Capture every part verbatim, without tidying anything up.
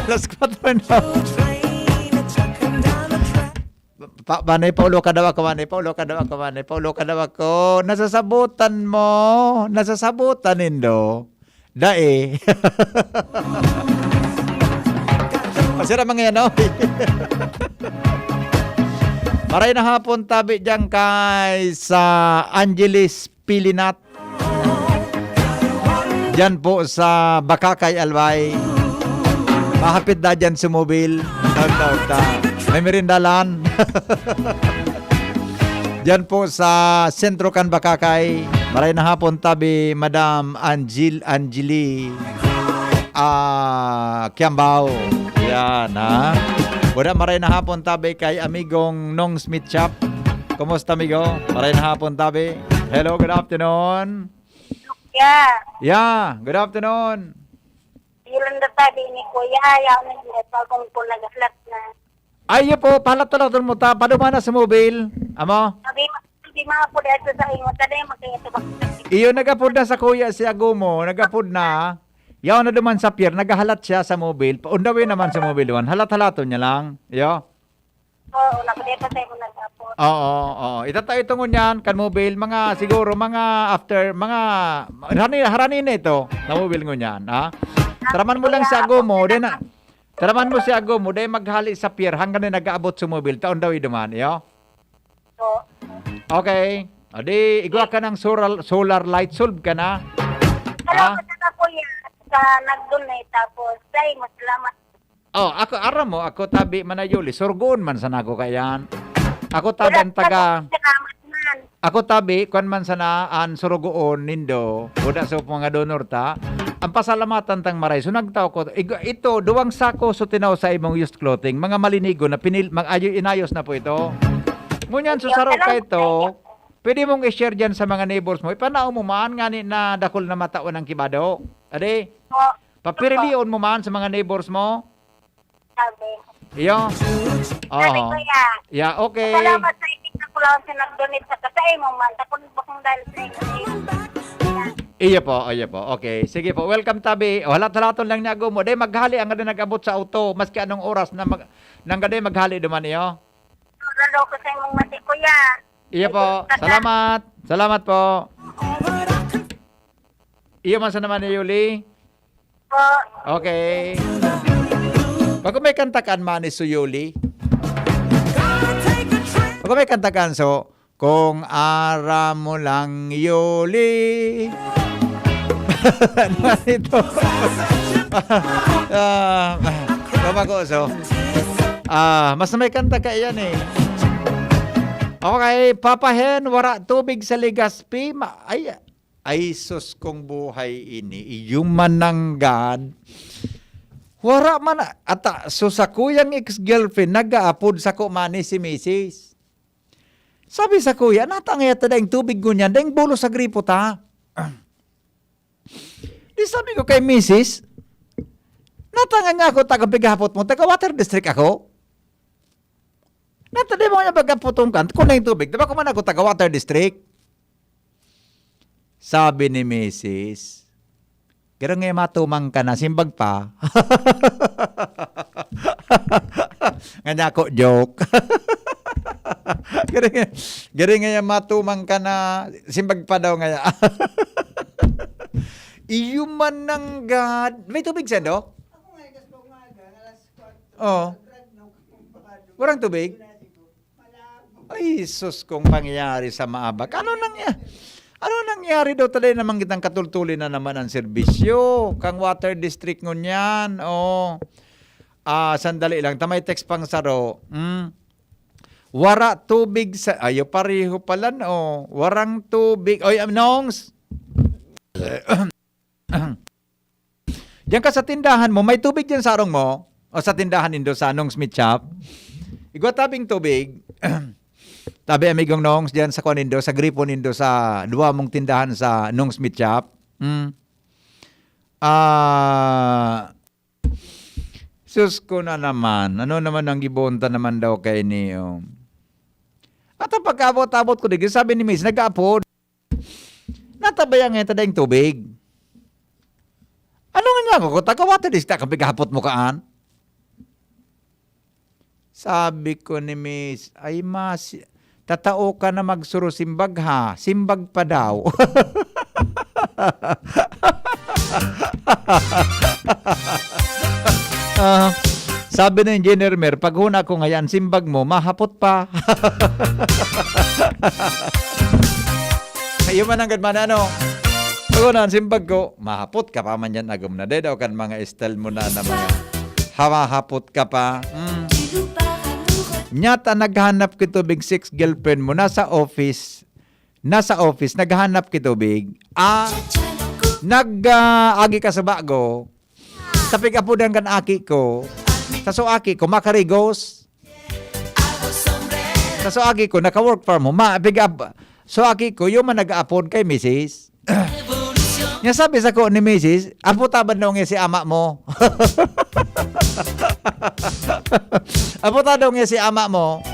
Alas kwatro na. Pa, manay, paulo ka daw ako, manay, paulo ka daw ako, manay, paulo ka daw ako. Nasasabutan mo, nasasabutan nindo. Dai. Masira mga yan, no? Maray na hapon, tabi diyan kay sa Angeles Pilinat. Diyan po sa Bakakay, Albay. Mahapit na diyan sa mobil. Taon, taon, taon. May merindalan. Diyan po sa sentro kan Bakakay. Maray na hapon, tabi, Madam Angel, Angeli. Ah, Kiambao. Yan, ha? Wala, maray na hapon, tabi, kay amigong Nong Smith Shop. Kumusta, amigo? Maray na hapon, tabi. Hello, good afternoon. Yeah. Yeah, good afternoon. Yolanda, tabi ni Kuya, yaw na yun, bagong po naghalat na. Ay, iyo po, palat-palaton mo ta, paduman na sa mobil. Amo? Sabi, sabi mga po dahil sa inyo, taday magkaya sa bakit. Iyo, nag-apod na sa kuya si Agumo, nag-apod na. Yaw na duman sa pier, naghahalat siya sa mobil. On the way naman sa mobil, one. Halat-halaton niya lang. Iyo. Oo, nakadeta sa imo nag-apod. Oo, oo. Itatayo ito ngunyan, kan mobil, mga siguro, mga after, mga harani, harani na ito, na mobil ngunyan, ha? Taraman mo lang si Agumo, di na, taraman mo si Agumo, di maghali sa pier, hanggang na nag-aabot sa mobil, taon daw iduman, iyo? Oo. Okay. O di, igwa ka ng solar, solar light, solve ka na. Hello, Ha? Ka na, kuya, sa nag-donate, tapos, say, masalamat. Oh, ako, aram mo, ako tabi manayuli, surgoon man sana ako kaiyan. Ako tabi ang taga, Salamat man. Ako tabi, kwan man sana an surugoon nindo, uda sa mga donor ta, ang pasalamatan tang maray. So, nagtao ko, ig-, ito, duwang sako so tinaw sa imong used clothing, mga malinigo na pinil-, mag-ayo-, inayos na po ito. Ngunyan, so, Thank you. Saro ka Salamat ito, sa inyo. Pwede mong i-share dyan sa mga neighbors mo. Ipanao mo man, ngani na dakul na matawan ang kibado. Ade, Po. Papirilion mo man sa mga neighbors mo. Sabi. Iyo. Sabi Oo. ko yan. Yeah, okay. Salamat sa inyo sa Pulao sa nag-donate sa kasay mo man. Tapos bakong dahil sa inyo. Iyo po, iyo po. Okay. Sige po. Welcome, tabi. O, halat-halaton lang ni Agumo. Day, maghali ang nag-abot sa auto. Maski anong oras na mag-, nang gaday maghali duman iyo. Lalo ko sa imong mati, kuya. Iyo po. Salamat. Salamat po. Iyo man sa naman ni Yuli. Po. Okay. Bago may kanta kan Manny Suyuli. Bago may kanta kan so, "Kung aram mo lang, Yuli." Ano nga ito? Ah, tama ko, so. Ah, mas may kanta ka yan eh. Okay, Papa Hen, wara tubig sa Legazpi. Ma-, ay, Ay, sus, kung buhay ini, iyo man nanggad. Wara man, ata, so sakuyang ex-girlfriend, nag-aapod sako man ni si misis. Sabi sa kuya, "Natangay ta daing tubig ngunyan, daing bulos sa gripo ta." Di sabi ko kay misis, "Natangay nga ako, taga pighapot mo, taga water district ako." Natadi mo nga pagkaputong kan, kung na yung tubig, di ba, kuman ako taga water district? Sabi ni misis, "Garo nga matumang ka na, simbag pa." Nga niya ako, joke. Garo nga, garo nga matumang ka na, simbag pa daw nga. Iyo man nanggad. May tubig, Sendo? Oh. Warang tubig? Ay, sus, kung pangyayari sa maabak. Ano nangya-, ano nangyari daw? Taday naman kitang katultuli na naman ang serbisyo. Kang water district ngunyan. Oh. Ah, sandali lang. Tamay text pang saro. Hmm. Wara tubig sa, ayo, pareho pala, no? Warang tubig. Oy, Nongs. Diyan ka sa tindahan mo, may tubig diyan sa arong mo? O sa tindahan nindo sa Nong Smith Shop? Igwa tabing tubig. Tabi, amigong Nongs, diyan sa kuan nindo, sa gripo nindo, sa duwa mong tindahan sa Nong Smith Shop. Hmm. Ah, sus ko na naman. Ano naman ang gibonta naman daw kay niyo? At ang pagkaabot-abot ko, di, sabi ni Miss, nag-aapod. Natabayan nga yung tadayang tubig. Ano nga nga, kung taga water district, ang pighapot mo kaan? Sabi ko ni Miss, "Ay, mas, tatao ka na magsuro simbag, ha? Simbag pa daw." Ah, sabi ni Engineer Mer, "Paghona ko ngayan, simbag mo, mahapot pa." Ayun man ang gad man, ano? Paghona, simbag ko, mahapot ka pa man yan, agom na. Dai daw kan mga style mo na, na mga hamahapot ka pa. Mm. Nyata naghanap ki tubig, six girlfriend mo, nasa office, nasa office, naghanap ki tubig. Ah, nag, ah, agi ka sa bago, sa pig-apodan kan aki ko, sa so aki ko, makarigos. Sa so aki ko, naka-work from home. Ma, pig-ap-, so aki ko, yung man nag-aapod kay misis. Nga sabi sa ko ni misis, "Aputa ba daw niya si ama mo?" "Aputa daw niya si ama mo?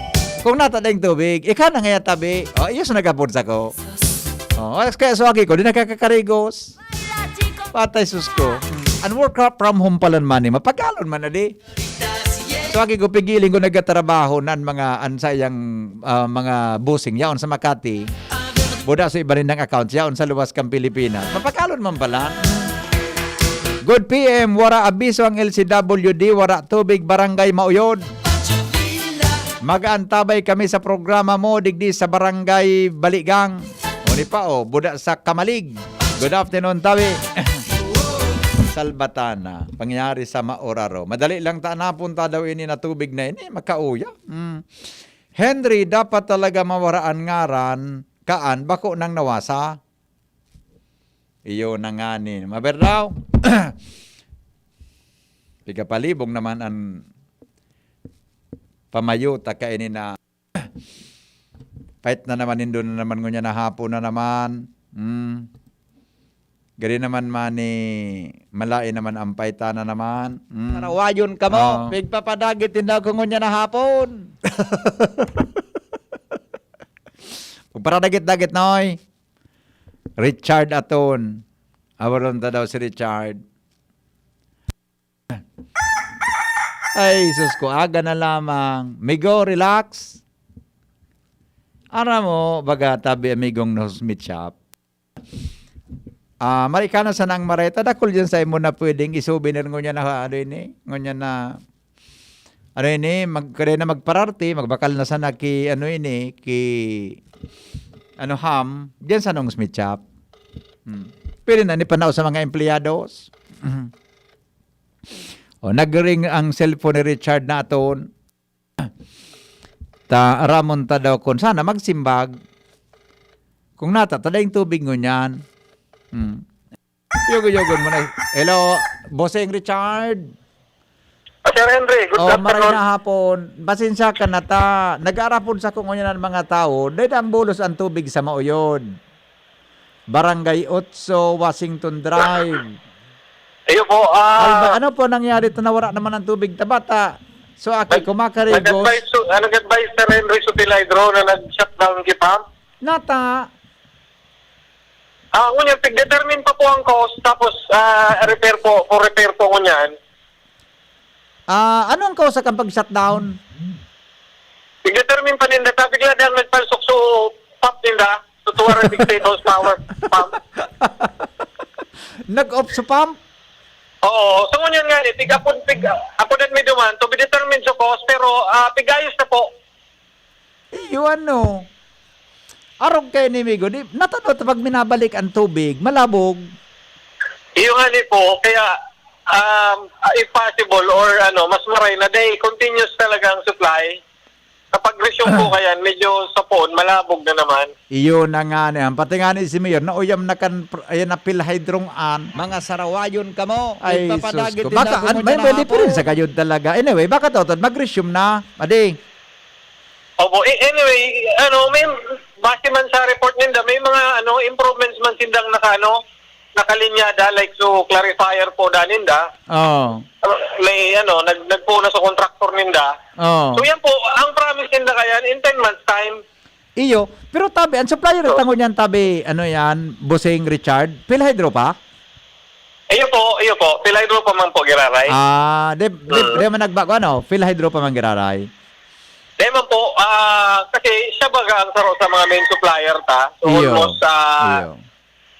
Kung nata daing tubig, ika na nga tabi." O, iyo sa nag-apod sa ko. O, kaya so aki ko, di nakakakarigos. Patay sus ko. Mm. An work from home pala man, eh. Mapagalon man na di. So, aki ko, pigiling ko nagtatrabaho na an mga, an sayang, ah, mga busing yaon sa Makati. Buda sa iba nindang accounts yaon sa luwas kan Pilipinas. Mapagalon man pala. Good P M, wara abiso ang L C W D, wara tubig, Barangay Mauyod. Mag-aantabay kami sa programa mo digdi sa Barangay Baligang. O ni pa, o, buda sa Kamalig. Good afternoon, Tawi. Salbatana, pangyari sa Maoraro. Madali lang ta napunta daw ini na tubig na ini, makauya. Mm. Henry, dapat talaga mawara an ngaran, kaan, bako nang nawasa. Iyo na nga ni. Maber daw. Pigapalibong naman an pamayo ta kaini na Pait na naman, nindo na naman ngunyan na hapon na naman. Hmm. Gari naman mani, malain naman ang paita na naman. Hmm. Sarawayon kamo, Oo. pigpapadagit din daw ko ngunyan na hapon. Pagparadagit-dagit, Noy. Richard Aton. Awaron ta daw si Richard. Ay, sus ko, aga na lamang. Migo, relax. Aram mo, baga tabi amigong nose meat shop. Ah, marikana sana ang mareta, dakul diyan sa imo na pwedeng i-souvenir ngunyan na, ano ini, ngunyan na, ano ini, mag-, kaya na magpararte, magbakal na sana ki, ano ini, ki, ano, ham, diyan sa nose meat shop. Hmm. Pwede na ni panao sa mga empleyados. Mhm. O, nag-ring ang cellphone ni Richard na aton. Ta, aramon ta daw kun sana magsimbag. Kung nata, ta daing tubig ngunyan. Hmm. Yugo-yugon mo na. Hello, Bossing Richard. Ah, Sir Henry, good Oh, maray afternoon. na hapon. Pasensya ka na ta. Nag-aarapon sa kung ngunyan ang mga tao. Dahil ang bulos ang tubig sa Mauyod. Barangay Otso, Washington Drive. Iyo po, ah, Alba, ano po nangyari to na wala naman ang tubig ta bata? So, aki, nag-, kumakari, boss. nag-advise su-, ah, nag-advise Sir Henry Sutil Hydro na nag-shutdown ki pump. Nata. Ah, ngunyan, pig-determine pa po ang cause, tapos, ah, repair po, for repair po ngunyan. Ah, ano ang cause kan pag-shutdown? Pig-determine pa ninda, ta bigla dang nagpalsok so pump ninda, so two hundred sixty-eight horsepower pump. Nag-off sa pump? Oo, so ngunyan nga ni, pig-apod, pig-, apodan mi duman, to be determined so cause, pero, ah, pig-ayos na po. Iyo, ano? Arog kay ni Migo, di, natano ta pag minabalik ang tubig, malabog. Iyo nga ni po, kaya, um, ah, if possible or ano, mas maray na day, continuous talaga ang supply. Kapag resume po kaya, medyo sa poon, malabog na naman. Iyo na nga ni, ang pati nga ni si Mayor, nauyam na kan pr-, ayan na pilhydrong an. Mga sarawayon kamo, Ay, nagpapadagit sus ko. din Baka, ako an-, ngunyan may, na may hapon. difference sa gayod talaga. Anyway, baka to, to, mag-resume na. Adi. Opo, eh, anyway, ano, may, base man sa report ninda, may mga, ano, improvements man sindang naka, ano, nakalinyada, like, so, clarifier po da ninda. Oh. May, ano, nag-, nagpunas sa contractor ninda. Oh. So, yan po, ang promise ninda kaya, in ten months time. Iyo, pero tabi, ang supplier Oo. tango niyan, tabi, ano yan, Bossing Richard? Philhydro pa? Iyo po, iyo po. Philhydro pa man po, giraray. Ah, di, di, Hmm. di man nagbago, ano? Philhydro pa man giraray. Di man po, ah, kasi siya baga ang saro sa mga main supplier ta. So, Iyo. almost, ah, Iyo.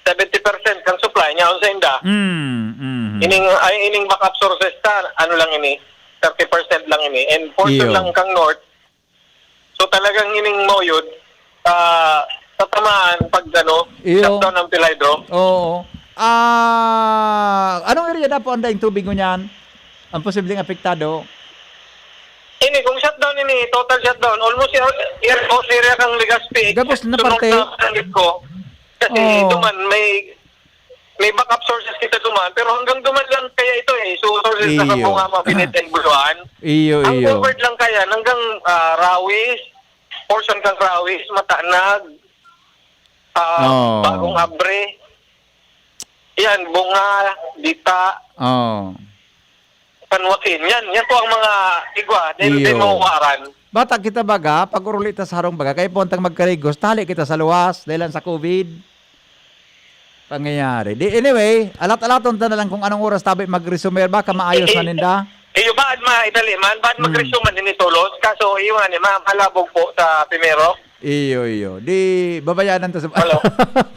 seventy percent kang supply niya, ang sa inda. Mm, mhm. Ining, ay, ining backup sources ta, ano lang ini, thirty percent lang ini. And portion Iyo. lang kang north. So, talagang ining mauyod, ah, tatamaan pag, ano, Iyo. shutdown ang Pilhydro. Oo. Ah, anong area na po ang daing tubig ngunyan? Ang posibleng apektado? Ini, kung shutdown ini, total shutdown, almost air, air, area kang Legazpi, Gabos na sunod parte. na San Francisco. Kasi Oh. duman, may, may backup sources kita duman, pero hanggang duman lang kaya ito eh. So, sources na Iyo. Kabungama, Binit and Buluan. Iyo, Ang iyo. covered lang kaya hanggang, ah, Rawis, portion kang Rawis, Matanag, ah, Oh. Bagong Abre. Yan, Bunga, Dita, Oh. San Joaquin. Yan, yan po ang mga igwa. Dahil Iyo. di mauwaran. Bata kita baga, pag uruli ta sa harong baga, kaya puntang magkarigos, tali kita sa luwas, dahil lang sa covid. Pangyayari. Di, anyway, alat-alaton ta na lang kung anong oras tabi mag-resume. Baka maayos Eh, na eh, ninda. Iyo, baad ma, itali man, baad Hmm. mag-resume man ini tolos. Kaso, iyo nga ni, ma, malabog po sa primero. Iyo, iyo. Di, babayadan ta sa, Hello?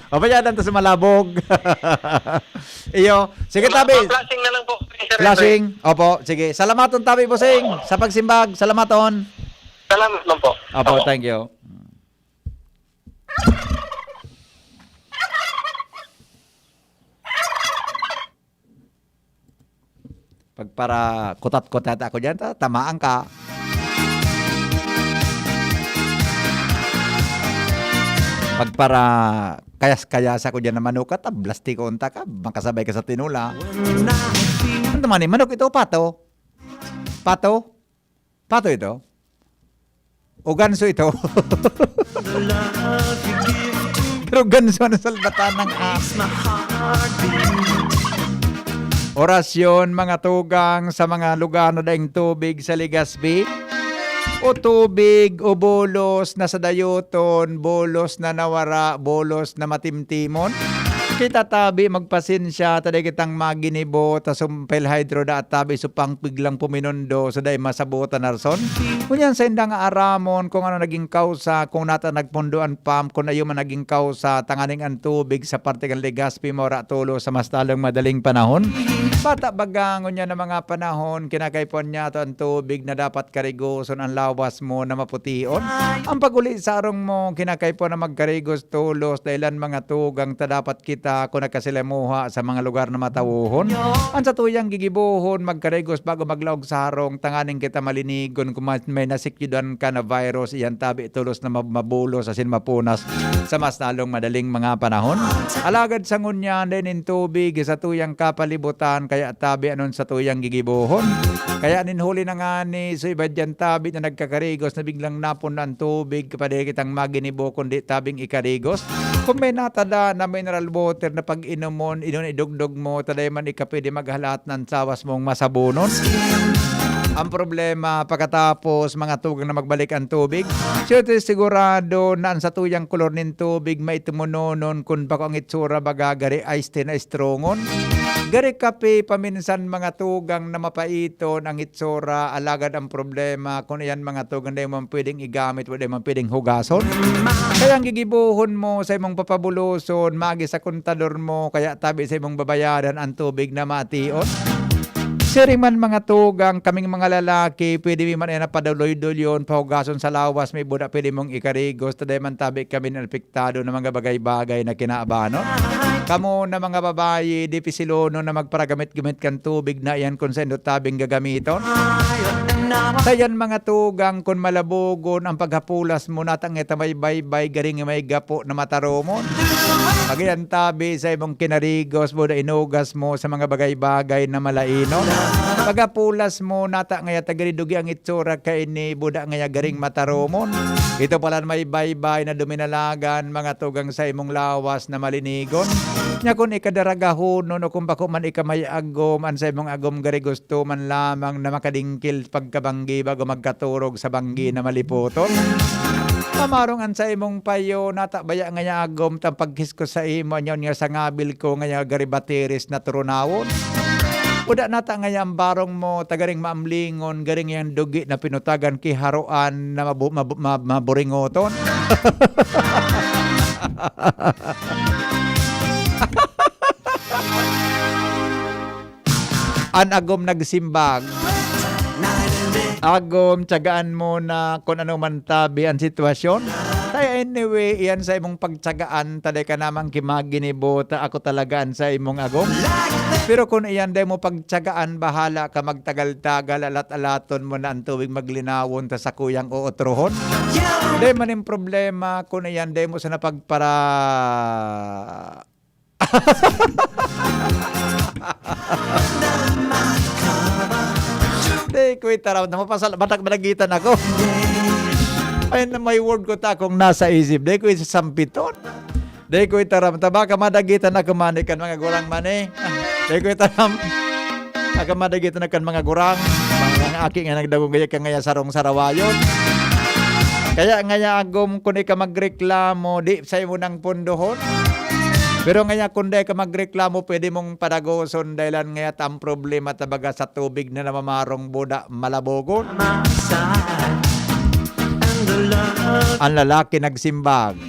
babayadan ta sa malabog. Iyo. Sige, Ma-, tabi. ma-flashing na lang po, Sir Henry. Flashing. Opo, sige. Salamaton, tabi, bossing, sa pagsimbag. Salamaton. Salamat man po. Opo, Opo. thank you. Pagpara kutat-kutat ako diyan, ta-, tamaan ka. Pagpara kayas-kayas ako diyan na manukat, ta, blastiko unta ka, makasabay ka sa tinola. Ano man, eh, manok ito, pato? Pato? Pato ito? O ganso ito? Pero ganso na salbatan ng aso. Orasyon, mga tugang, sa mga lugar na daing tubig sa Legazpi. O tubig, o bulos na sa dayoton, bulos na nawara, bulos na matimtimon. Kita tabi, magpasensya, ta dai kitang maginibo, ta sumpel hydro da tabi, supang piglang puminundo, so dai masabutan na rason. Ngunyan sa inda nga aramon kung ano naging kausa, kung nata nagpundo an pump, kung ayo man naging kausa, tanganing an tubig sa parte kan Legazpi mawara tulos sa mas lalong madaling panahon. Bata baga, ngunyan na mga panahon, kinakaipuhan niya to an tubig na dapat karigoson an lawas mo na mapution. Ang pag-uli sa arong mo, kinakaipuhan na magkarigos tolos, dahilan mga tugang ta dapat kita, kung nagkasalamuha sa mga lugar na matawohon. Ang satuyang gigibohon, magkarigos bago maglaog sa harong, tanganing kita malinigon kung ma-, may nasikyodan ka na virus, iyan tabi tolos na mab-, mabulos asin mapunas sa mas lalong madaling mga panahon. Alagad sa ngunyan, dai nin tubig, satuyang kapalibutan, kaya tabi anon satuyang gigibohon. Kaya nin huli na ngani, so iba diyan tabi na nagkakarigos na biglang napon na ang tubig, padali kitang maginibo, kundi tabing ikarigos. Kung may natada na mineral water na pag-inomon, inon idugdog mo, ta dai man ika pwede maghalat na an sawas mong masabonon. Ang problema, pagkatapos, mga tugang na magbalik ang tubig, siyempre sigurado na ang satuyang kolor nin tubig maitimononon kun bako ang itsura baga gari ice tea na strongon. Gari kape, paminsan mga tugang na mapaiton ang itsura, alagad ang problema, kun iyan mga tugang dai man pwedeng igamit, wa dai man pwedeng hugason. Kaya ang gigibohon mo sa imong papabuloson, maagi sa kontador mo, kaya tabi sa imong babayaran ang tubig na mation. Siring man mga tugang, kaming mga lalaki, pwede mi man iyan na padaloy-dolyon, pahugason sa lawas, may buda pwede mong ikarigos, ta dai man tabi kami na apektado na mga bagay-bagay na kinaabanon. Kamo na mga babayi, dipisilonon na magparagamit-gamit kan tubig na iyan kun saindo tabing gagamiton. Sa iyan mga tugang, kun malabogon ang paghapulas mo, natang ita may baybay, garing may gapo na mataromon. Pag iyan tabi sa imong kinarigos, buda inugas mo sa mga bagay-bagay na malainon. Paghapulas mo, nata ngaya tagaridugi ang itsura kaini, buda ngaya garing mataromon. Ito pala may baybay na duminalagan, mga tugang sa imong lawas na malinigon. Nya kun ikadaragahonon o kung bako man ika may agom, an sa imong agom gari gusto man lamang na makadingkil pagkabanggi bago magkaturog sa banggi na malipoton. Mamarong an sa imong payo, nata baya ngaya agom, ta pagkiskos sa imo, anyon nga sa ngabil ko ngaya gari batiris na turunawon. Buda nata ngaya an barong mo, ta garing maamlingon, garing yang dugi na pinutagan ki haroan na mabu-, mabu-, ma-, maburingoton. An agom nagsimbag. Agom, tiyagaan mo na kun ano man tabi an sitwasyon. Kaya anyway, iyan sa imong pagtiyagaan, ta dai ka namang kimaginibo, ta ako talaga an sa imong agom. Pero kun iyan dai mo pagtiyagaan, bahala ka magtagal-tagal, alat-alaton mo na an tubig maglinawon ta sakuyang ootrohon. Dai man nin problema kun iyan dai mo sana pagpara Di ko itaram na mapasal-, matag-, madagitan ako. Ay, na may word ko ta akong nasa isip. Di ko isasampiton. Di ko itaram. Ta baka madagitan ako mani kan mga gurang mani. Di ko itaram. Ako madagitan na kan mga gurang. Mga aki nga nagdagong gaya ka ngaya sarong sarawayon. Kaya ngaya agom kun ika magreklamo, di sa imo nang pundohon. Pero ngaya kun dai ka magreklamo, pwede mong padagoson dahilan ngaya ta ang problema ta baga sa tubig na namamarong buda malabogon. Ang lalaki nagsimbag,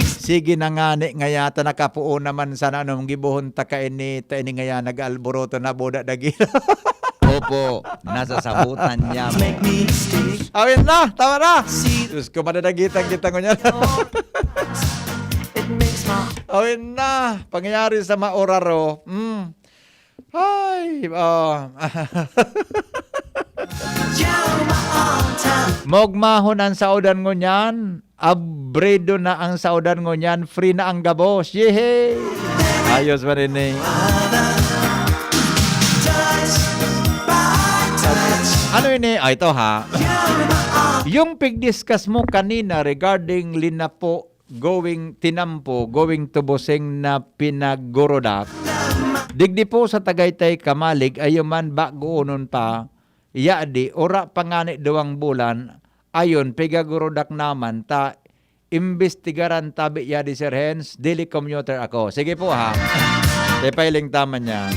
"Sige na ngani ngaya ta nakapoon naman sana, anong gibohon ta kaini, ta ini ngaya nag-aalboroto na buda dagila." Opo, nasasabutan niya mo. Awin na, tama na. Diyos ko, madadagitan kita ngunyan. Awin na, pangyayari sa maoraro. Mm. Ay, ah. Mogmahon an saodan ngunyan. Abrido na ang saodan ngunyan, free na ang gabos. Yehey! Ayos man ini. Ano ini? Ah, ito ha. Yung pigdiscuss mo kanina regarding linapo going tinampo, going to Busing na pinagurudak. Digdi po sa Tagaytay, Kamalig, ayo man bagoonon pa, yadi, ora pa ngani duwang bulan, ayon, pigagurudak naman ta, imbestigaran tabi yadi, Sir Hens, dili commuter ako. Sige po, ha. Depiling tama niya.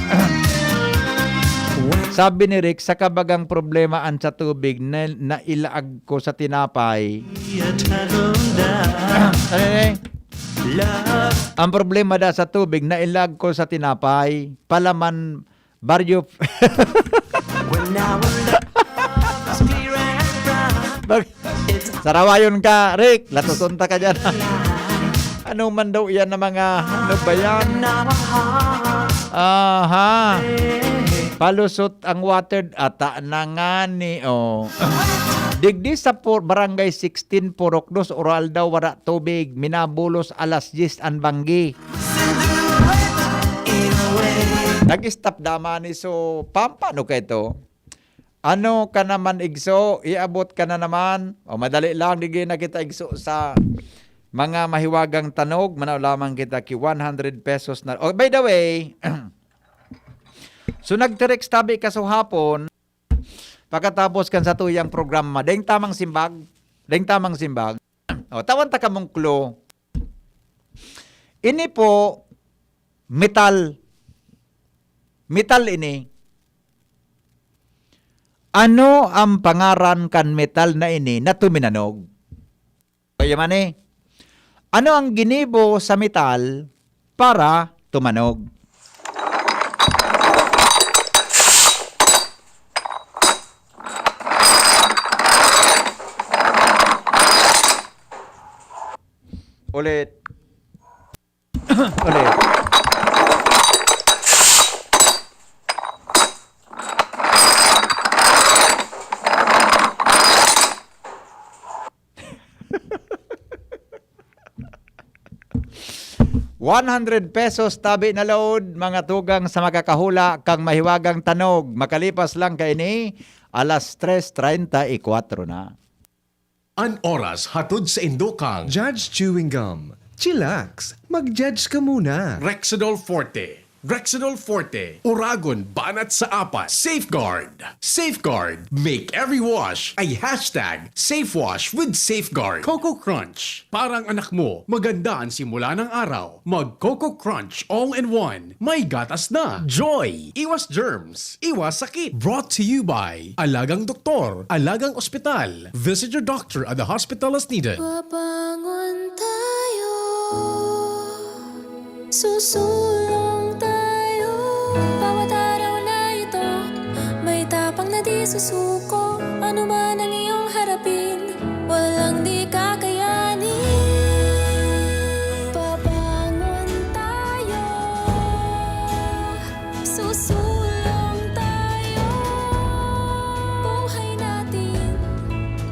Sabi ni Rick, sa kabagang problema an sa tubig na, nailaag ko sa tinapay. Ano yun eh? Ang problema da sa tubig, nailag ko sa tinapay, palaman, baryo. Bag-, sarawayon ka, Rick. Latuson ta ka dyan. Ano man daw yan na mga, ano ba yan? Aha. Palusot ang water, ata na nga ni, oh. Digdi sa por-, Barangay sixteen, Purok dos, Uraldaw, wara tubig. Minabulos alas diyes an banggi. Nag-stop da man ni, so, pampano ka ito? Ano ka naman, igso? Iabot ka na naman? O, madali lang, digdi na kita, igso, sa mga mahiwagang tanog. Manaw lamang kita ki one hundred pesos na. Oh, by the way, so, nagtirik tabi kasuhapon, pakatapos kan satuyang programa, deng tamang simbag, deng tamang simbag. O, tawan ta kamong clue. Ini po, metal. Metal ini. Ano ang pangaran kan metal na ini na tuminanog? Kaya man eh, ano ang ginibo sa metal para tumanog? Ulit. Ulit. One hundred pesos tabi na load, mga tugang, sa makakahula kan mahiwagang tanog. Makalipas lang kaini, alas tres treinta y cuatro na. An oras hatod saindo kan Judge Chewing Gum. Chillax, mag-judge ka muna. Rexidol Forte. Rexidol Forte, Oragon, banat sa apat. Safeguard. Safeguard. Make every wash a hashtag safe wash with Safeguard. Coco Crunch. Parang anak mo, maganda ang simula ng araw. Mag Coco Crunch all in one. May gatas na. Joy. Iwas germs. Iwas sakit. Brought to you by Alagang Doktor, Alagang Ospital. Visit your doctor at the hospital as needed. Babangon tayo. Susulong tayo. Bawat araw na ito, may tapang na di susuko. Ano man ang iyong harapin, walang di kakayanin. Babangon tayo. Susulong tayo. Buhay natin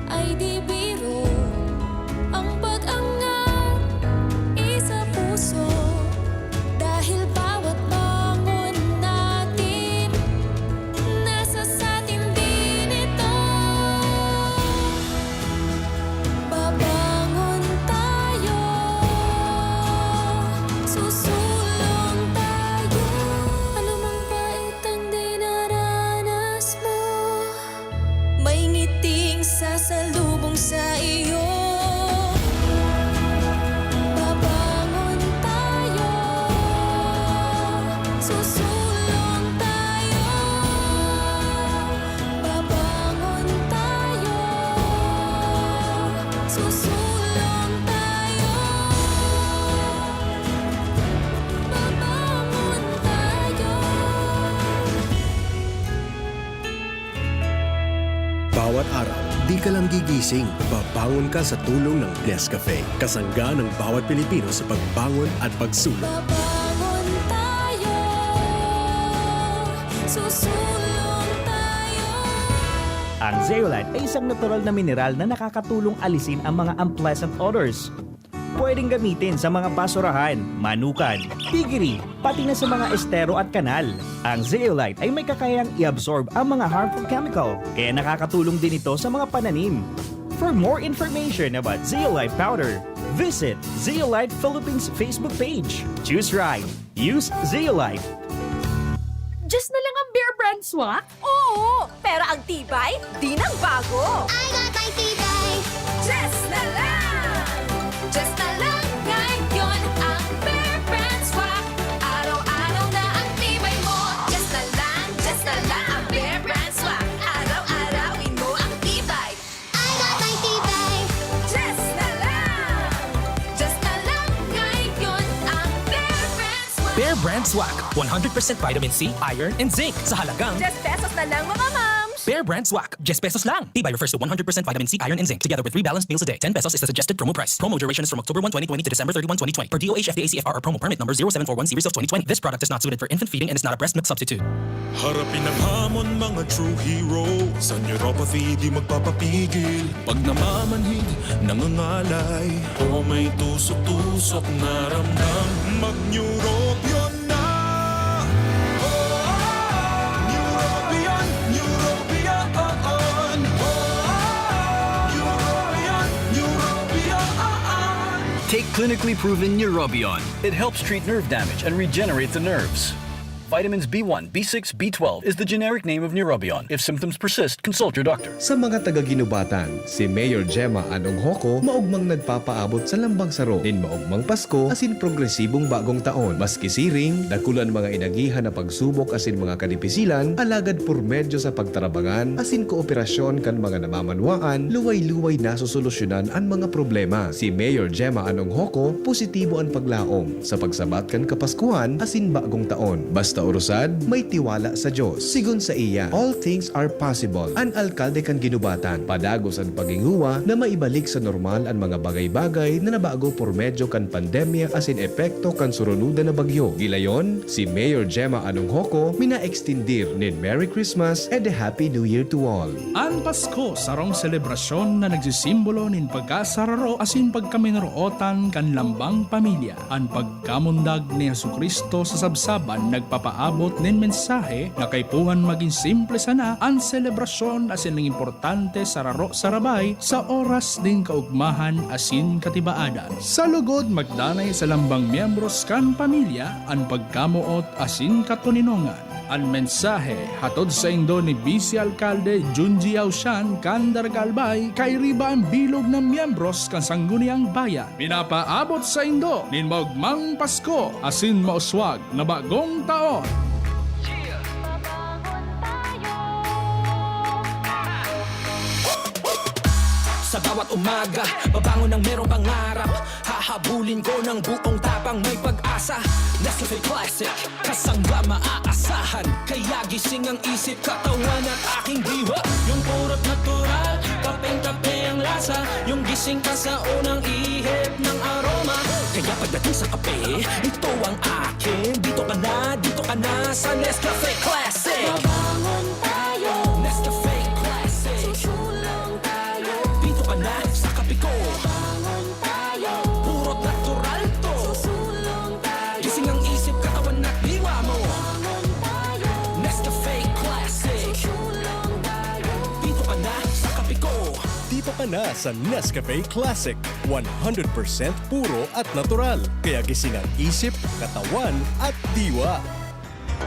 ay di biro. Ang pag-angat isa puso. Dahil bawat bangon natin, nasa satin din ito. Babangon tayo. Susulong tayo. Anumang paitang dinaranas mo, may ngiting sasalubong sa iyo. Babangon tayo. Susulong tayo. Babangon tayo. Susulong tayo. Babangon tayo. Bawat araw, di ka lang gigising, babangon ka sa tulong ng Nescafe. Kasangga ng bawat Pilipino sa pagbangon at pagsulong. Babangon tayo, susulong tayo. Ang Zeolite ay isang natural na mineral na nakakatulong alisin ang mga unpleasant odors. Pwedeng gamitin sa mga basurahan, manukan, piggery, pati na sa mga estero at kanal. Ang Zeolite ay may kakayang i-absorb ang mga harmful chemical, kaya nakakatulong din ito sa mga pananim. For more information about Zeolite powder, visit Zeolite Philippines Facebook page. Choose right. Use Zeolite. Just na lang ang Bear Brand Swak? Oo, pero ang tibay, di nang bago. I got my tibay. Just na lang! Just na lang ngayon ang Bear Brand Swak. Araw-araw na ang tibay mo. Just na lang, just na lang ang Bear Brand Swak. Araw-arawin mo ang tibay. I got my tibay. Just na lang. Just na lang ngayon ang Bear Brand Swak. Bear Brand Swak. One hundred percent vitamin C, iron, and zinc. Sa halagang Diyes pesos na lang, mga mams! Bear Brand Swak. Diyes pesos lang. Tibay refers to one hundred percent vitamin C, iron, and zinc, together with three balanced meals a day. Ten pesos is the suggested promo price. Promo duration is from October one, twenty twenty to December thirty-one, twenty twenty. Per D O H F D A C F R or promo permit number zero seven four one zero six twenty twenty. This product is not suited for infant feeding and is not a breast milk substitute. Harapin ang hamon, mga true hero. Sa neuropathy, di magpapapigil. Pag namamanhid, nangangalay, o may tusok-tusok na ramdam, mag-Neurobion na. Oh, Neurobion, Neurobion. Oh, Neurobion, Neurobion. Take clinically proven Neurobion. It helps treat nerve damage and regenerate the nerves. Vitamins B one, B six, B twelve is the generic name of Neurobion. If symptoms persist, consult your doctor. Sa mga taga-Guinobatan, si Mayor Gemma Anong Hoco maogmang nagpapaabot sa lambang saro nin maogmang Pasko asin progresibong Bagong Taon. Maski siring, dakul an mga inagihan na pagsubok asin mga kadipisilan, alagad por medyo sa pagtarabangan asin kooperasyon kan mga namamanwaan, luway-luway nasosolusyonan an mga problema. Si Mayor Gemma Anong Hoco, positibo an paglaom sa pagsabat kan Kapaskuhan asin Bagong Taon. Basta orosad, may tiwala sa Diyos. Sigon saiya, all things are possible. An alkalde kan Guinobatan, padagos an paghingowa na maibalik sa normal an mga bagay-bagay na nabago por medyo kan pandemya asin epekto kan surunodan na bagyo. Gilayon, si Mayor Gemma Anong Hoco mina-extindir nin Merry Christmas and a Happy New Year to all. An Pasko, sarong selebrasyon na nagsisimbolo nin pagkasararo asin pagkaminarootan kan lambang pamilya. An pagkamundag ni Jesu-Cristo sa sabsaban nagpapa- Paabot nin mensahe na kaipuhan magin simple sana an selebrasyon asin ning importante sararo sarabay sa oras nin kaugmahan asin katibaadan. Sa lugod, magdanay sa lambang miyembros kan pamilya an pagkamoot asin katoninongan. An mensahe hatod saindo ni Vice Alkalde Junji Ausian kan Daraga Albay, kairiba an bilog na miyembros kan Sangguniang Bayan. Pinapaabot saindo nin maogmang Pasko asin mauswag na bagong taon! Sa bawat umaga, babangon ng merong pangarap. Hahabulin ko ng buong tapang, may pag-asa. Nescafe Classic, kasangga maaasahan. Kaya gising ang isip, katawan at aking diwa. Yung purot natural, kapeng-kape ang lasa. Yung gising ka sa unang ihip ng aroma. Kaya pagdating sa kape, ito ang akin. Dito ka na, dito ka na sa Nescafe Classic. Babangon tayo, Nescafe Classic. Susulong tayo, Dito ka na sa kape ko. Bangon tayo, Puro natural to. Susulong tayo, Gising ang isip, katawan at diwa mo. Bangon tayo, Nescafe Classic. Susulong tayo, Dito ka na sa kape ko. Dito ka na sa Nescafe Classic, one hundred percent puro at natural. Kaya gising ang isip, katawan at diwa.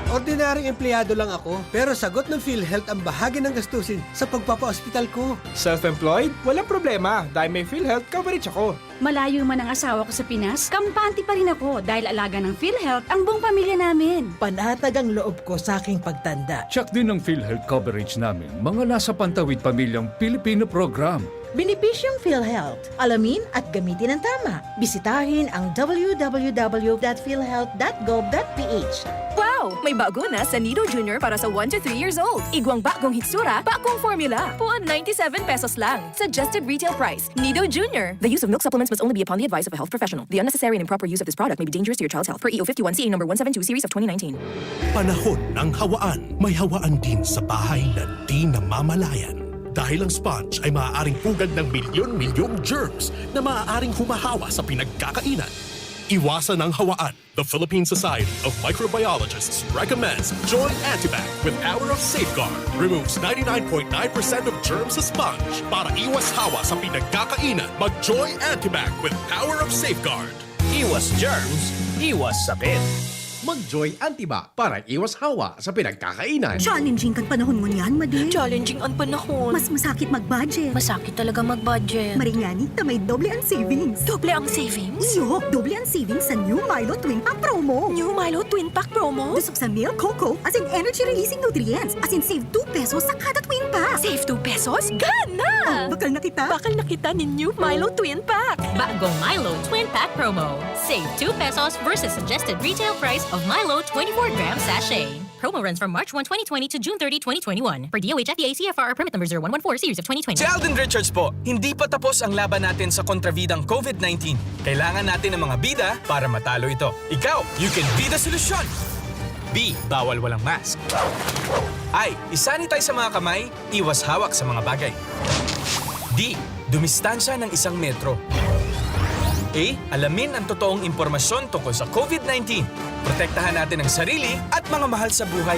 Ordinaryong empleyado lang ako, pero sagot ng PhilHealth ang bahagi ng gastusin sa pagpapaospital ko. Self-employed? Walang problema dahil may PhilHealth coverage ako. Malayo man ang asawa ko sa Pinas, kampante pa rin ako dahil alaga ng PhilHealth ang buong pamilya namin. Panatag ang loob ko sa aking pagtanda. Check din ang PhilHealth coverage namin, mga nasa Pantawid Pamilyang Pilipino Program. Benepisyong PhilHealth. Alamin at gamitin ang tama. Bisitahin ang w w w dot philhealth dot gov dot p h. Wow! May bago na sa Nido Junior para sa one to three years old. Igwang bagong hitsura, bagong formula. Puon ninety-seven pesos lang. Suggested retail price. Nido Junior. The use of milk supplements must only be upon the advice of a health professional. The unnecessary and improper use of this product may be dangerous to your child's health. Per E O fifty-one C A number one seven two series of twenty nineteen. Panahon ng hawaan. May hawaan din sa bahay na di namamalayan. Dahil ang sponge ay maaaring pugad ng milyon-milyong germs na maaaring humahawa sa pinagkakainan. Iwasan ang hawaan. The Philippine Society of Microbiologists recommends Joy Antibac with Power of Safeguard. Removes ninety-nine point nine percent of germs sa sponge. Para iwas hawa sa pinagkakainan, mag Joy Antibac with Power of Safeguard. Iwas germs, iwas sakit. Mag-Joy Antibac para iwas hawa sa pinagkakainan. Challenging kan panahon ngunyan, Madi. Challenging ang panahon. Mas masakit mag-budget. Masakit talaga mag-budget. Maring ngani ta may doble ang savings. Doble ang savings? Iyo, doble ang savings sa New Milo Twin Pack Promo. New Milo Twin Pack Promo? Dusok sa milk, cocoa, asin energy-releasing nutrients. Asin save two pesos sa kada Twin Pack. Save two pesos? Gana! Bakal na kita. Bakal na kita nin New Milo Twin Pack. Bagong Milo Twin Pack Promo. Save two pesos versus suggested retail price of Milo twenty-four gram sachet. Promo runs from March one, twenty twenty to June thirty, twenty twenty-one. Per D O H F D A C F R or permit number zero one one four series of twenty twenty. Si Alden Richards po, hindi pa tapos ang laban natin sa kontrabidang COVID nineteen. Kailangan natin ng mga bida para matalo ito. Ikaw, you can be the solusyon! B. Bawal walang mask. I. I-sanitize sa mga kamay, iwas hawak sa mga bagay. D. Dumistansya ng isang metro. A. Alamin ang totoong impormasyon tungkol sa COVID nineteen. Protektahan natin ang sarili at mga mahal sa buhay.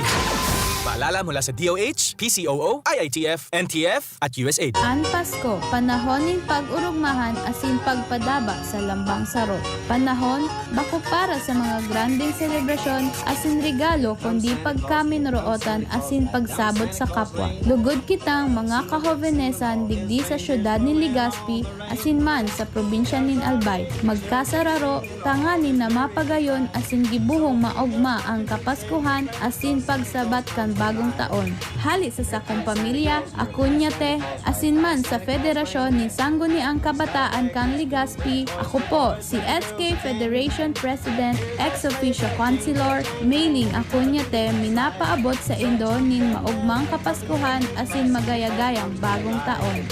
Paalala mula sa D O H, P C O O, I I T F, N T F, at U S A I D. An Pasko, panahon nin pag-orogmahan asin pagpadaba sa lambang saro. Panahon, bako para sa mga grandeng selebrasyon asin regalo, kundi pagkaminorootan asin pagsabot sa kapwa. Lugod kitang mga kahobenesan digdi sa siyudad nin Legazpi asin man sa probinsya nin Albay, magkasararo tanganing na mapagayon asin gibohong maogma an Kapaskuhan asin pagsabat kan Bagong Taon. Hale sa sakong pamilya, ako niya te, asin man sa Federasyon nin Sangguniang Kabataan kan Legazpi, ako po si S K Federation President, ex officio councilor, mailing ako niya te, minapaabot saindo nin maogmang Kapaskuhan asin magayagayang Bagong Taon.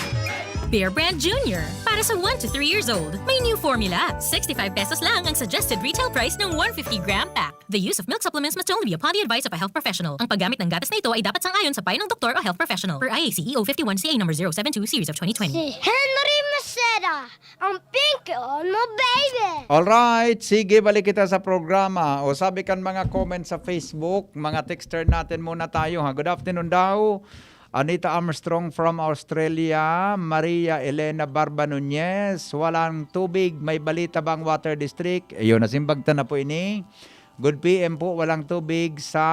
Bear Brand Junior, para sa one to three years old. May new formula. Sixty-five pesos lang ang suggested retail price ng one fifty gram pack. The use of milk supplements must only be upon the advice of a health professional. Ang paggamit ng gatas na ito ay dapat sang-ayon sa payo ng doktor o health professional. Per I A C E O fifty-one C A number zero seven two series of twenty twenty. Si Henry Maset Ang pinky on mo, baby! Alright, sige, balik kita sa programa. O, sabi kan mga comment sa Facebook, mga texter natin muna tayo, ha. Good afternoon daw. Anita Armstrong from Australia, Maria Elena Barba Nunez, "Walang tubig, may balita bang water district?" Ayun, nasimbag ta na po ini. Good P M po, walang tubig sa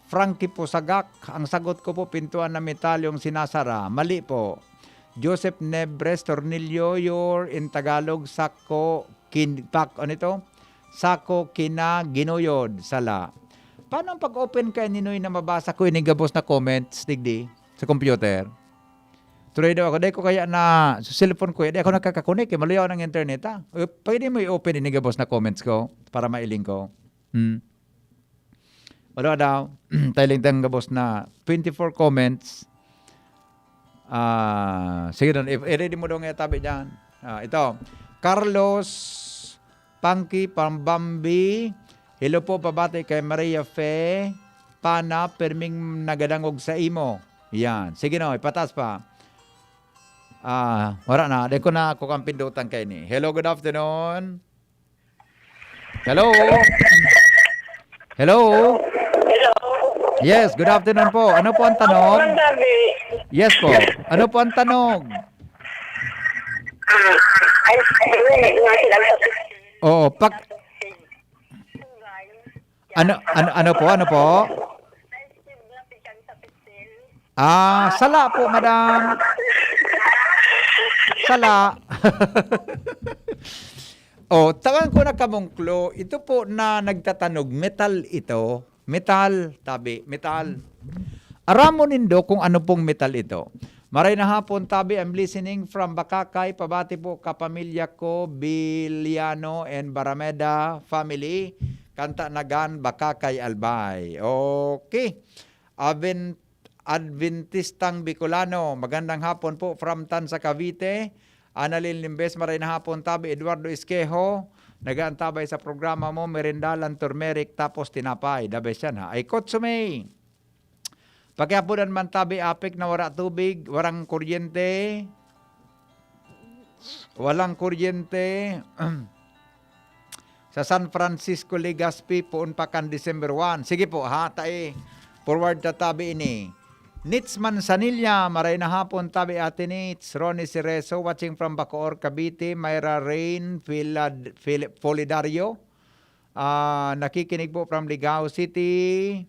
Frankie Pusagak. Ang sagot ko po, pintuan na metal yung sinasara. Mali po. Joseph Nebres Tornillo, your in Tagalog, sako, kin-, pak-, ano ito? Sako, kina, ginuyod, sala. Paano ang pag-open kay Ninoy na mabasa ko ini gabos na comments, digdi, sa computer? Tuloy daw ako. Dahil ko kaya na sa cellphone ko, di ako nakakakonek eh. Maluyaw ang internet, ha? Eh, pwede mo i-open ini gabos na comments ko para mailing ko? Hmm. Wala daw. Tailing tang gabos na twenty-four comments. Ah, sige doon. I-, i-ready mo daw nga tabi dyan. Ah, ito. Carlos Pangki Pambambi. "Hello po, pabati kay Maria Fe Pana, perming nagadangog sa imo." Yan. Sige no, ipataas pa. Ah, wala na. Di ko na ako kang pindutan kay ni. Hello, good afternoon. Hello? Hello? Hello? Yes, good afternoon po. Ano po ang tanong? Ma'am Gabi. Yes po. Ano po ang tanong? Ah, ay, ay, ay, ay, ay, ay, Oo, pak-, ano, ano, ano po, ano po? Ah, sala po, madam. Sala. Oh, tagan ko na kamong clue. Ito po na nagtatanog, metal ito. Metal, tabi, metal. Aramon nindo kung ano pong metal ito. Maray na hapon, tabi, I'm listening from Bacacay. Pabati po kapamilya ko, Biliano and Barameda family. Kanta Nagan, Bacacay, Albay. Okay. Aven-, Adventistang Bicolano. Magandang hapon po from Tanza, Cavite. Annalyn Limbes, maray na hapon, tabi. Eduardo Esquejo, nag-aantabay sa programa mo, merindalan, turmeric, tapos tinapay. The best yan, ha? Ay, Kotsume. Pakiapudan man tabi, Apek, na wara tubig, warang kuryente. Walang kuryente. Sa San Francisco, Legazpi, poon pa kan December one. Sige po, ha, tae. Forward ta tabi ini. Nits Manzanilla, maray na hapon, tabi Ate Nits. Ronnie Cerezo, watching from Bacoor, Cavite. Myra Rain, Filad-, Fili-, Folidario. Ah, nakikinig po from Ligao City.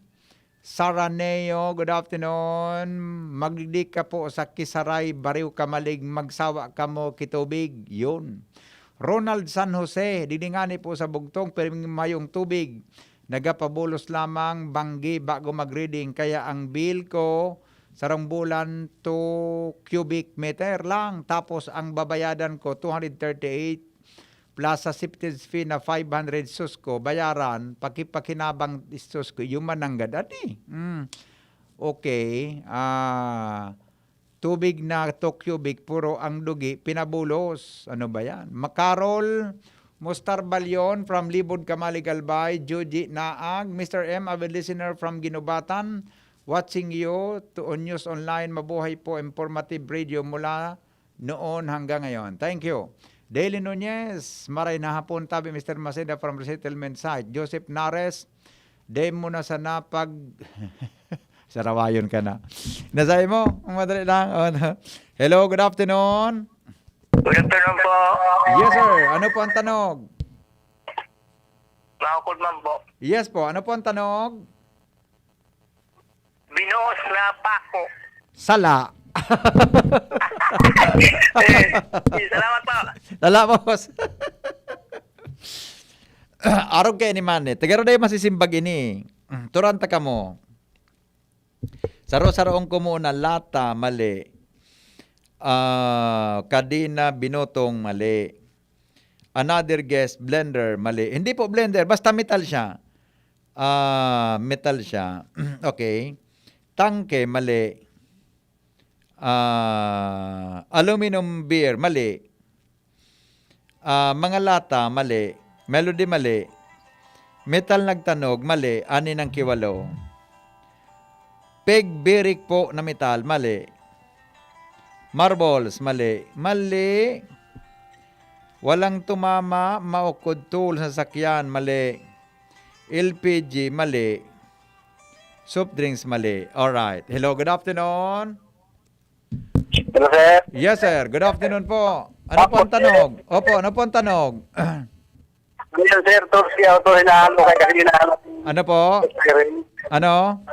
Sara Neo, good afternoon. Magdigdi ka po sa Kisaray, Bariw Kamalig, magsawa kamo ki tubig. Yun. Ronald San Jose, digdi ngani po sa bugtong, pero mayong tubig. Nagapabulos lamang banggi bago mag-reading, kaya ang bill ko sarong bulan, two cubic meter lang. Tapos ang babayadan ko, two hundred thirty-eight plus sa septage fee na five hundred, sus ko, bayaran, pakipakinabang, sus ko, human nanggad, adi. Mm. Okay, ah, tubig na two cubic, puro ang dugi, pinabulos. Ano ba yan? Makarol, Mustar Balyon from Libod, Kamalig, Albay, Joji Naag, Mister M, avid listener from Guinobatan, watching you to on News Online, mabuhay po, informative radio mula noon hanggang ngayon. Thank you. Daily Nunez, maray na hapon, tabi Mister Maceda from Resettlement Site. Joseph Nares, dai mo na sana pag-, sarawayon ka na. Nasay mo, ang madali lang. Oh, no. Hello, good afternoon. Good afternoon po. Yes, sir. Ano po ang tanog? Maukod man po. Yes po. Ano po ang tanog? Binuhos na pako. Sala. Eh, salamat po. Sala, boss. Arog kay ni Manny. Tagaro dai masisimbag ini. Mm, turanta ka mo. Saro-saroon ko muna lata, mali. Ah, kadena, binutong, mali. Another guess, blender, mali. Hindi po blender, basta metal siya. Ah, metal siya. Okay. Tangke, mali. Ah, aluminum beer, mali. Ah, mga lata, mali. Melody, mali. Metal nagtanog, mali. Ani ng kiwalo. Peg birik po na metal, mali. Marbles, mali. Mali. Walang tumama, maukod tool sa sakyan, mali. L P G, mali. Soft drinks, mali. Alright. Hello, good afternoon. Hello, sir. Yes, sir. Good afternoon po. Ano po ang tanog? Opo, ano po ang tanog? Ngayon, sir, Turski Auto, hinahanap kay kasi hinahanap. Ano po? Siren. Ano?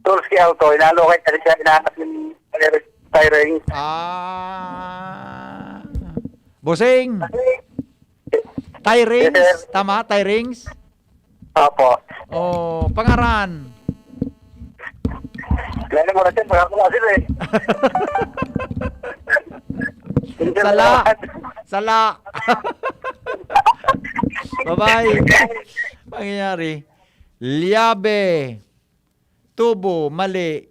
Turski Auto, hinahanap kay kasi siya hinahanap yung siren. Siren. Ah. Bossing. Tie rings? Yes, sir. Tama, tie rings? Opo. Oh, pangaran. Lalo mo na, sir, baka ko sila eh. Sala. Sala. Bye-bye. Pangyayari. Liabe. Tubo. Mali.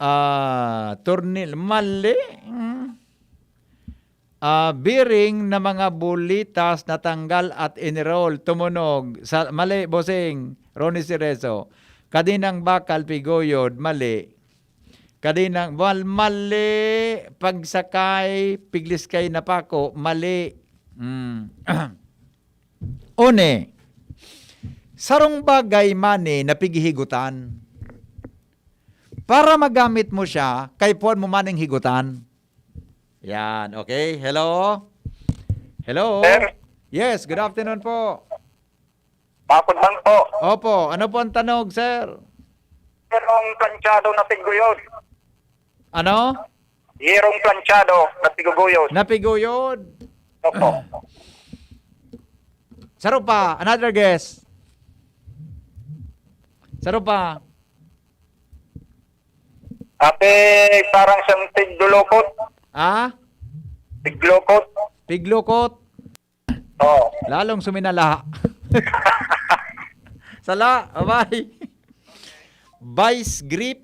Ah, turnil. Mali. Hmm. Ah, bearing na mga bulitas natanggal at iniroll. Tumunog. Sa, mali, bossing. Ronnie Cerezo. Kadinang bakal, piguyod. Mali. Kadinang, wal, mali. Pagsakay, pigliskay na pako. Mali. Mm. One, sarong bagay mani na pighihigutan. Para magamit mo siya, kaipuhan mo maning higutan. Yan, okay? Hello? Hello? Sir? Yes, good afternoon po. Bakod lang po. Opo, ano po ang tanog, sir? Yerong planchado na piguyod. Ano? Yerong planchado na piguyod. Napiguyod. Opo. Saro pa, another guess. Saro pa. Ate, parang siyang tiglulukot. Ah? Tiglukot. Piglukot. Oo. Lalong suminala. Sala, abay. Vice grip.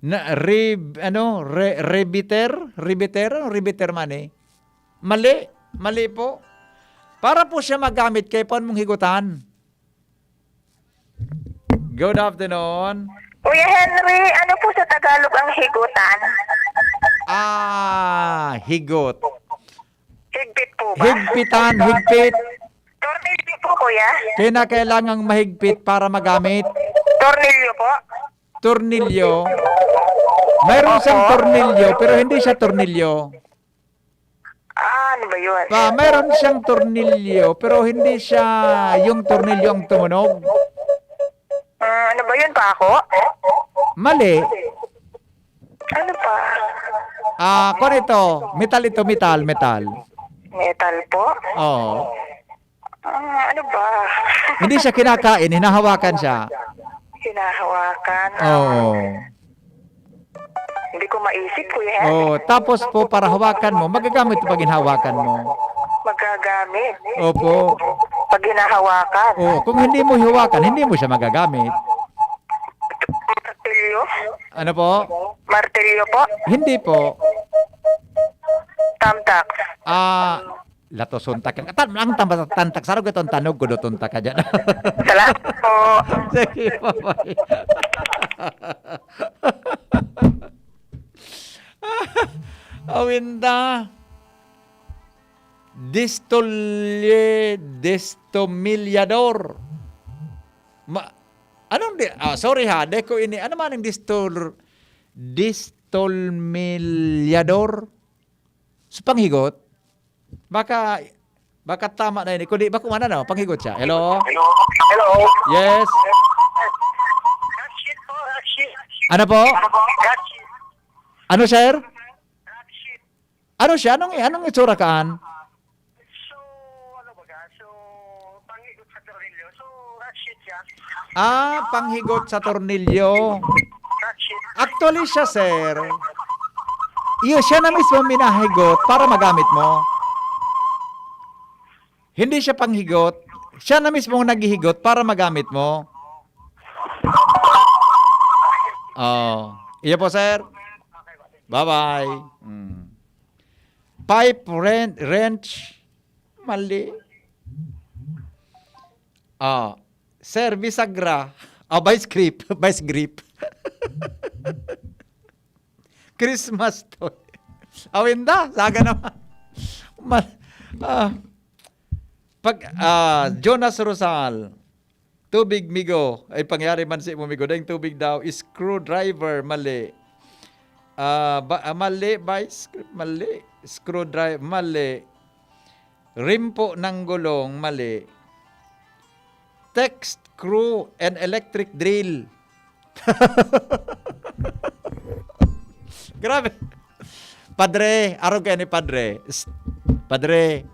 Na, re, ano, re, rebiter? Rebiter? Ano rebiter man eh? Mali. Mali po. Para po siya magamit, kaipuhan mong higutan. Good afternoon. Kuya Henry, ano po sa Tagalog ang higutan? Ah, higot. Higpit po ba? Higpitan, higpit. Tornilyo po, kuya. Kaya na kailangang mahigpit para magamit. Tornilyo po. Tornilyo. Mayroon siyang tornilyo, pero hindi siya tornilyo. Ah, ano ba yun? Pa, mayroon siyang tornilyo, pero hindi siya yung tornilyo ang tumunog. Ah, ano ba yun pa ako? Mali. Ano pa? Ah, kung ito, metal ito, metal, metal. Metal po? Oo. Ah, ano ba? Hindi siya kinakain, hinahawakan siya. Hinahawakan. Oo. Hindi ko maisip, Kuya Henry. Oh, tapos po para hawakan mo, magagamit pag hinahawakan mo. Magagamit. Opo. Pag hinahawakan. Oh, kung hindi mo hawakan, hindi mo siya magagamit. Martilyo? Ano po? Martilyo po? Hindi po. Tamtak? Ah, latoson ta ka. Tan ang tamba tantak sarog itong tanog ko doton ta ka diyan. Salamat po. Sige, bye-bye. Awinda. Distolye, destomillador. Ma, anong di, ah, sorry ha, de ko ini, ano man ang distol, distolmillador? Sa panghigot? Baka, baka tama na ini. Kundi, baka kumana na, panghigot siya. Hello? Hello. Yes? Ratchet po, ratchet. Ano po? Ratchet. Ano, sir? Ratchet. Ano siya? Anong, anong itsura kaan? So, ano ba ka? So, panghigot sa tornilyo. So, ratchet siya. Ah, panghigot sa tornilyo. Ratchet. Actually siya, sir. Iyo, siya na mismo minahigot para magamit mo. Hindi siya panghigot. Siya na mismo ang naghihigot para magamit mo. Oh. Iyo po, sir. Bye-bye. Mm. Pipe wren-, wrench. Mali. Ah, sir, bisagra. Ah, vice grip. Vice grip. Christmas toy. Awinda, saga naman. Ma-, ah, pag, ah, Jonas Rosal, tubig, migo. Ay, pangyari man si mo, migo. Dahil tubig daw, screwdriver, mali. Ah, ba, ah, mali, vice, mali. Screwdriver, mali. Rimpo ng gulong, mali. Text, screw, and electric drill. Grabe. Padre, arog kayo ni Padre. Psst, Padre.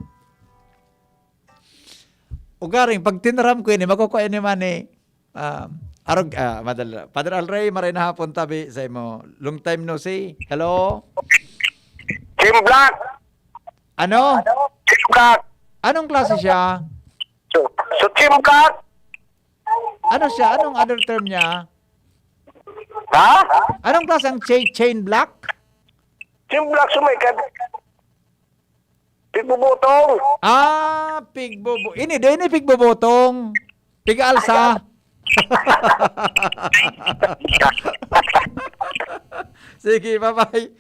Ugaring, pag tinaram ko ini, makukuha ini man eh. Ah, arog, ah, madala. Padre Alrey, maray na hapon tabi sa imo. Long time no see. Hello? Team Black! Ano? Team Black! Anong klase siya? So, so Team Black! Ano siya? Anong other term niya? Ha? Anong klase ang chain, chain black? Team Black, sumikat. Pigbubutong. Ah, pigbubu-, ini, di ini pigbubutong. Pig-alsa. Sige, bye-bye.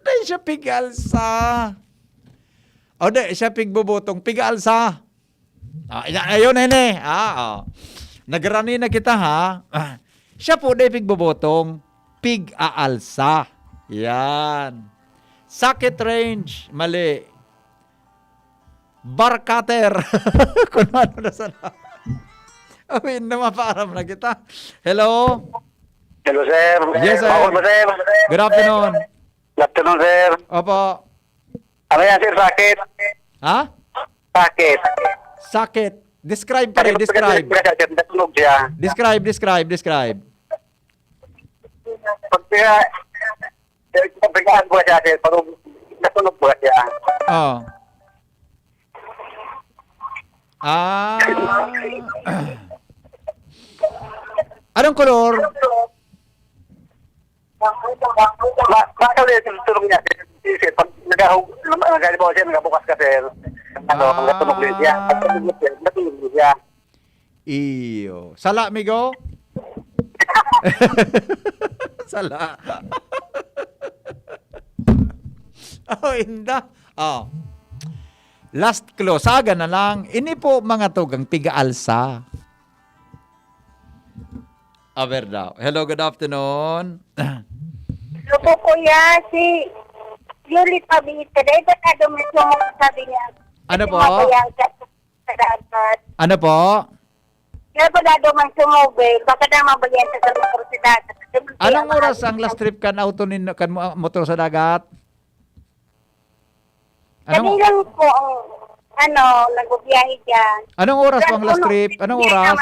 Di siya pig-alsa. O, di siya pigbubutong, pig-alsa. Ah, ina-, ayun, ini. Ah, oh. Nagrani na kita, ha? Ah, siya po, di pigbubutong, pig-aalsa. Yan. Sakit range, mali. Bar cutter. Kung ano na sana. Awin na mapaaram na kita. Hello? Hello, sir. Yes, sir. Ako po, sir. Good afternoon. Good afternoon, sir. Opo. Ano yan, sir? Sakit? Ha? Sakit. Sakit. Describe, pare, describe. Pag siya, natunog siya. Describe, describe, describe. Pag siya, pag siya, pag siya, pag natunog ba siya? Oh. Ah. Anong kolor? Ma-, baka ulit yung tulong niya, sir. Sir, pag nagahug-, nag-, halimbawa, sir, nagabukas ka, sir. Ano, ah, natunog din siya. Pag natunog, sir, natunog din siya. Iyo. Sala, migo? Sala. Oh, inda. Oh. Last clue. Saga na lang. Ini po mga tugang pig-aalsa. Aber daw. Hello, good afternoon. Hello po, kuya. Si Yuli Pabita. Dahil ba na daw may sumog, sabi niya? Ano po? Mabayan ka sa dagat. Ano po? Kaya ba na daw may sumog, eh? Baka na mabayan ka sa motor sa dagat. Anong oras ang last trip kan auto nin-, kan mo-, motor sa dagat? Anong Kami lang po ang, ano, nagbibiyahe dyan. Anong oras po ang last trip? Anong oras?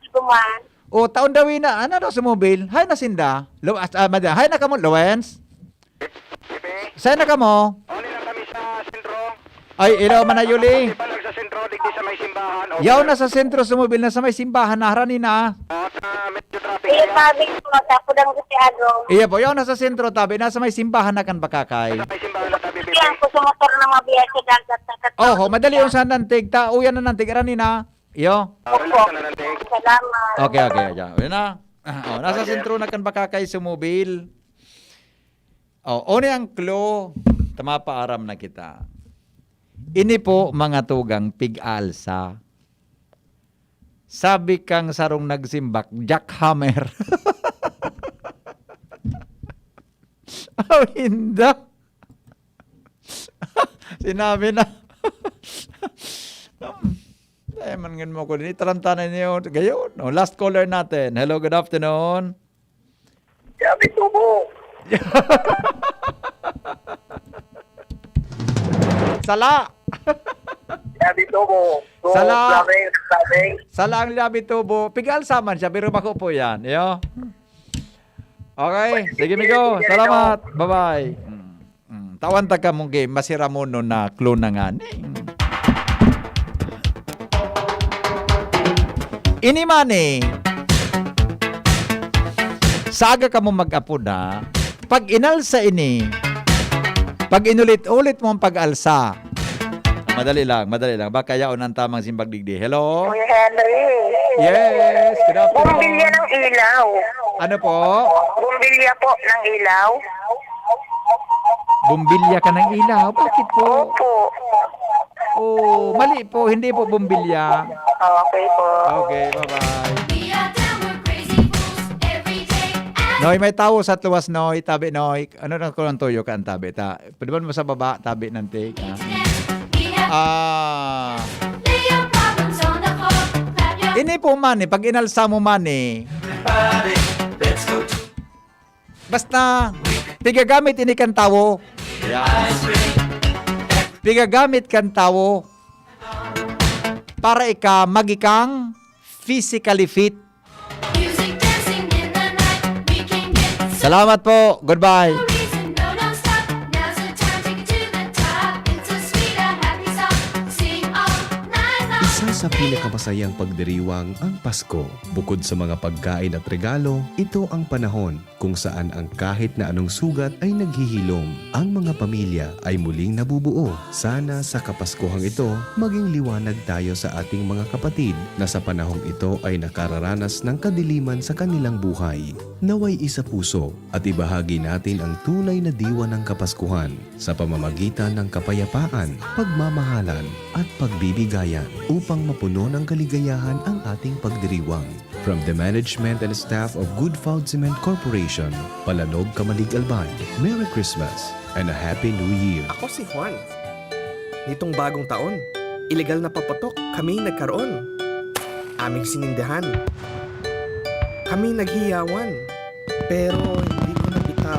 Duman. O, taon daw na. Ano daw sa mobil? Hay na sinda. Lo-, ah, ah, mada-, hay na kamo, Lawens? Sain na kamo? Only lang kami sa sentro. Ay, ilaw man na, Yuli. Di ba nagsa sentro, digdi sa may simbahan? O, Yaw na sa sentro sa mobil na sa may simbahan na harani na. O, sa medyo traffic Iyo, na yan. Sabi ko, tapos ang gusto agong. Iya po, yaw na sa sentro, tabi na sa may simbahan na kan Bakakay. Sa may simbahan na tabi, Bibi. Yan, kung sa motor na mabiyahe sa dagat, sa Oho, madali yung sa nantig, ta, uyan na nantig, harani na. Iyo. O, relax Opo. na nantig. Salamat. Okay, okay, okay. Uyan na. Ah, oh, nasa Okay. sentro na kan Bakakay sa mobil. Oh, oni ang clue, ta mapaaram na kita. Ini po, mga tugang, pig-alsa. Sabi kang sarong nagsimbak, jackhammer. Aw, inda. Sinabi na. Ay, man, ngan mo ko din. Itarantana niyo. Gayon. Oh, last caller natin. Hello, good afternoon. Sabi tubo. Sala. Sabi tubo. So, Sala. Sabi, sabi. Sala ang labi tubo. Pigal saman siya, pero bako po yan. Yo. Okay. Sige, Migo. Sige, Salamat. Bye-bye. Mm. Mm, tawan ta ka mong game, masira mo no na clue na nga ni. Ini man eh. Saga ka mo mag-apo na, pag inalsa ini, pag inulit-ulit mo ang pag-alsa, madali lang, madali lang. Baka yaon ang tamang simbag digdi. Hello? Kuya Henry. Yes, good afternoon. Bumbilya ng ilaw. Ano po? Bumbilya po ng ilaw. Bombilya ka ng ilaw. Bakit po? Opo. Oh, mali po. Hindi po bombilya. Okay po. Okay, bye-bye. We are downward crazy fools every day. As Noy, may tawo sa tuwas, Noy. Tabi, Noy. Ano na ko ang tuyo ka ang tabi? Ta, pwede ba mo sa baba? Tabi ng take, ha? we have Ah, lay your problems on the floor. Clap your ini po man eh, pag inalsa mo man eh. Basta, pigagamit ini kan tawo. Pigagamit kan tawo para ika magikang physically fit. Music dancing in the night. We can get Salamat po. Goodbye. no reason, no, no stop. Now's the time to get to the top. It's a sweet and happy song. Sing all night long. Isa sa pinakamasayang pagdiriwang ang Pasko. Bukod sa mga pagkain at regalo, ito ang panahon kung saan ang kahit na anong sugat ay naghihilom. Ang mga pamilya ay muling nabubuo. Sana sa Kapaskuhang ito, maging liwanag tayo sa ating mga kapatid na sa panahong ito ay nakararanas ng kadiliman sa kanilang buhay. Naway isa puso at ibahagi natin ang tunay na diwa ng Kapaskuhan sa pamamagitan ng kapayapaan, pagmamahalan, at pagbibigayan upang mapuno ng kaligayahan ang ating pagdiriwang. From the management and staff of Good Food Cement Corporation, Palanog, Camalig, Albay, Merry Christmas and a Happy New Year! Ako si Juan. Nitong bagong taon, ilegal na paputok kami nagkaroon. Aming sinindihan. Kami naghiyawan. Pero